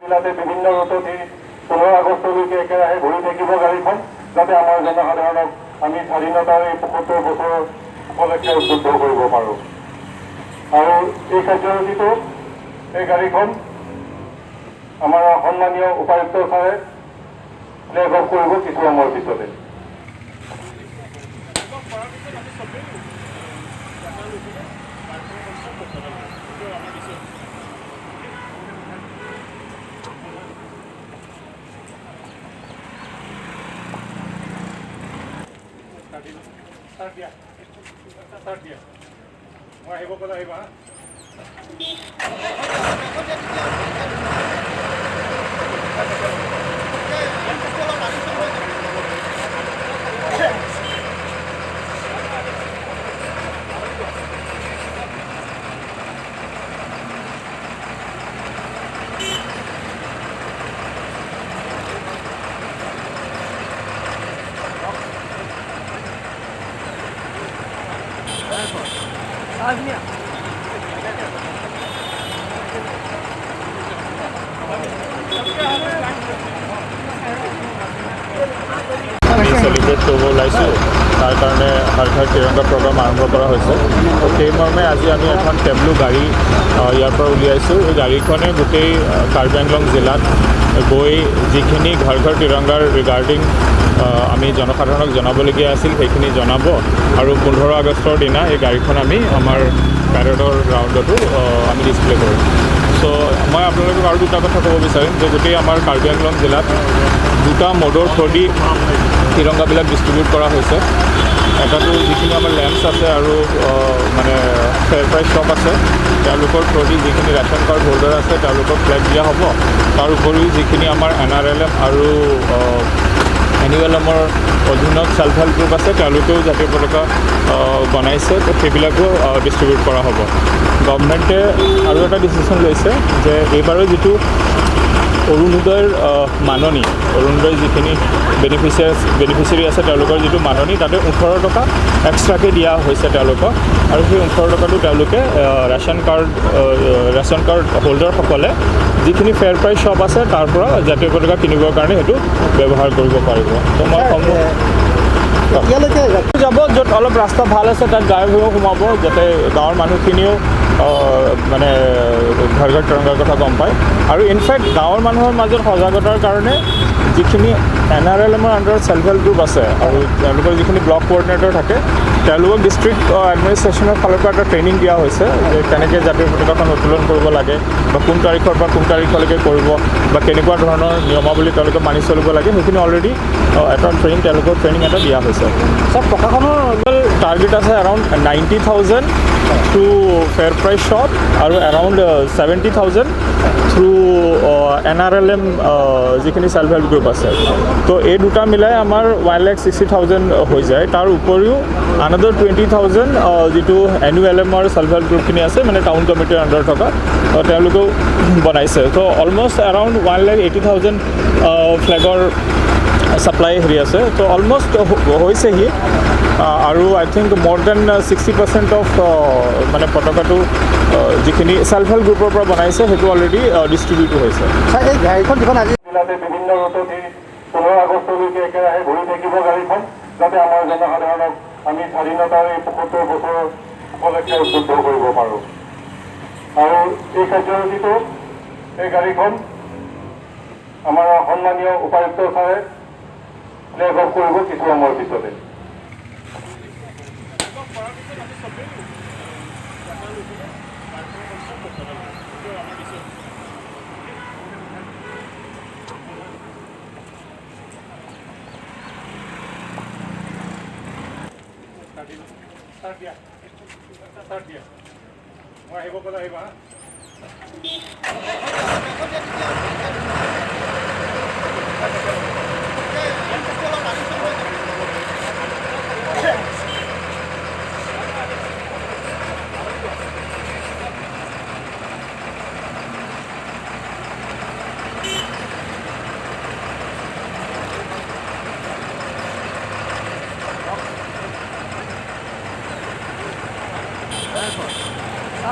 জিলাতে বিভিন্ন ৰুটত এই 15 আগষ্টলৈকে একেৰাহে ঘূৰি থাকিব গাড়ীখন, যাতে আমাৰ জনসাধাৰণক আমি স্বাধীনতাৰ এই 75 বছৰ উপলক্ষে উদ্বুদ্ধ কৰিব পাৰোঁ। আৰু এই কাৰ্যসূচীটো এই গাড়ীখন আমাৰ সন্মানীয় উপায়ুক্ত ছাৰে ফ্লেগ অফ কৰিব কিছু সময়ৰ পিছতে। কৰাৰ পিছত আমি চবেই পতাকা লৈ পেলাই প্ৰাৰ্থনা অনুষ্ঠান পতাকা ল'ম। সেইটো আমাৰ দিছে। ষ্টাৰ্ট দিয়া, ষ্টাৰ্ট দিয়া। মই আহিব ক'লে আহিবা, হা। আমি চেলিব্ৰেট কৰিব ওলাইছোঁ, তাৰ কাৰণে হৰ ঘৰ তিৰংগা প্ৰগ্ৰাম আৰম্ভ কৰা হৈছে। তো সেই মৰ্মে আজি আমি এখন টেবলু গাড়ী ইয়াৰ পৰা উলিয়াইছোঁ। এই গাড়ীখনে গোটেই কাৰ্বি আংলং জিলাত গৈ যিখিনি ঘৰ ঘৰ তিৰংগাৰ ৰিগাৰ্ডিং আমি জনসাধাৰণক জনাবলগীয়া আছিল, সেইখিনি জনাব। আৰু 15 আগষ্টৰ দিনা এই গাড়ীখন আমি আমাৰ পেৰেডৰ গ্ৰাউণ্ডতো আমি ডিছপ্লে কৰিম। চ' মই আপোনালোকক আৰু দুটা কথা ক'ব বিচাৰিম যে গোটেই আমাৰ কাৰ্বি আংলং জিলাত দুটা মডৰ থ্ৰুদি তিৰংগাবিলাক ডিষ্ট্ৰিবিউট কৰা হৈছে। এটাটো যিখিনি আমাৰ লেম্পছ আছে আৰু মানে ফেয়াৰ প্ৰাইচ শ্বপ আছে, তেওঁলোকৰ থ্ৰুদি যিখিনি ৰেচন কাৰ্ড হোল্ডাৰ আছে, তেওঁলোকক ফ্লেগ দিয়া হ'ব। তাৰ উপৰিও যিখিনি আমাৰ এনআৰএলএম আৰু এনইউএলএমৰ অধীনত চেল্ফ হেল্প গ্ৰুপ আছে, তেওঁলোকেও জাতীয় পতাকা বনাইছে, তো সেইবিলাকো ডিষ্ট্ৰিবিউট কৰা হ'ব। গভমেণ্টে আৰু এটা ডিচিশ্যন লৈছে যে এইবাৰো যিটো অৰুণোদয়ৰ মাননি, অৰুণোদয় যিখিনি বেনিফিচিয়াৰী আছে, তেওঁলোকৰ যিটো মাননি, তাতে 18 টকা এক্সট্ৰাকৈ দিয়া হৈছে তেওঁলোকক। আৰু সেই 18 টকাটো তেওঁলোকে ৰেচন কাৰ্ড হোল্ডাৰসকলে যিখিনি ফেয়াৰ প্ৰাইচ শ্বপ আছে, তাৰ পৰা জাতীয় পতাকা কিনিবৰ কাৰণে সেইটো ব্যৱহাৰ কৰিব পাৰিব। তো মই সমূহ এতিয়ালৈকে যাব, য'ত অলপ ৰাস্তা ভাল আছে তাত গাঁৱে ভূঞেও সোমাব, যাতে গাঁৱৰ মানুহখিনিও মানে ঘৰ ঘৰ তিৰংগাৰ কথা গম পায়। আৰু ইনফেক্ট গাঁৱৰ মানুহৰ মাজত সজাগতাৰ কাৰণে যিখিনি এনআৰএলএমৰ আণ্ডাৰত চেল্ফ হেল্প গ্ৰুপ আছে আৰু তেওঁলোকৰ যিখিনি ব্লক কোঅৰ্ডিনেটৰ থাকে, তেওঁলোকক ডিষ্ট্ৰিক্ট এডমিনিষ্ট্ৰেশ্যনৰ ফালৰ পৰা এটা ট্ৰেইনিং দিয়া হৈছে যে কেনেকৈ জাতীয় পতাকাখন উত্তোলন কৰিব লাগে বা কোন তাৰিখৰ পৰা কোন তাৰিখলৈকে কৰিব বা কেনেকুৱা ধৰণৰ নিয়মাৱলী তেওঁলোকে মানি চলিব লাগে। সেইখিনি অলৰেডি এটা ট্ৰেইনিং, তেওঁলোকৰ ট্ৰেইনিং এটা দিয়া হৈছে। ছাৰ, প্ৰশাসনৰ টাৰ্গেট আছে around 90,000 through fair price shop আৰু এৰাউণ্ড 70,000 থ্ৰু এনআৰএলএম যিখিনি চেল্ফ হেল্প গ্ৰুপ আছে। তো এই দুটা মিলাই আমাৰ 1,60,000 হৈ যায়। তাৰ উপৰিও আনাডাৰ 20,000 যিটো এনইউএলএমৰ চেল্ফ হেল্প গ্ৰুপখিনি আছে, মানে টাউন কমিটিৰ আণ্ডাৰত থকা, তেওঁলোকেও বনাইছে। তো অলমষ্ট এৰাউণ্ড 1,80,000 ফ্লেগৰ ছাপ্লাই হেৰি আছে। তো অলমষ্ট হৈছেহি আৰু I think more than 60% of মানে পতাকাটো যিখিনি চেল্ফ হেল্প গ্ৰুপৰ পৰা বনাইছে, সেইটো অলৰেডি ডিষ্ট্ৰিবিউটো হৈছে। ছাৰ, এই গাড়ীখন যিখন আজি জিলাতে বিভিন্ন ৰুটত এই 15 আগষ্টলৈকে একেৰাহে ঘূৰি থাকিব গাড়ীখন, যাতে আমাৰ জনসাধাৰণক আমি স্বাধীনতাৰ এই 75 বছৰ উপলক্ষে উদ্বুদ্ধ কৰিব পাৰোঁ। আৰু এই কাৰ্যসূচীটো এই গাড়ীখন আমাৰ সন্মানীয় উপায়ুক্ত ছাৰে ফ্লেগ অফ কৰিব কিছু সময়ৰ পিছতে। কৰাৰ পিছত আমি চবেই পতাকা লৈ পেলাই প্ৰাৰ্থনা অনুষ্ঠান পতাকা ল'ম। সেইটো আমাৰ দিছে। ষ্টাৰ্ট দিয়া, ষ্টাৰ্ট দিয়া। মই আহিব ক'লে আহিবা, হা।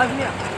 ধুনীয়া।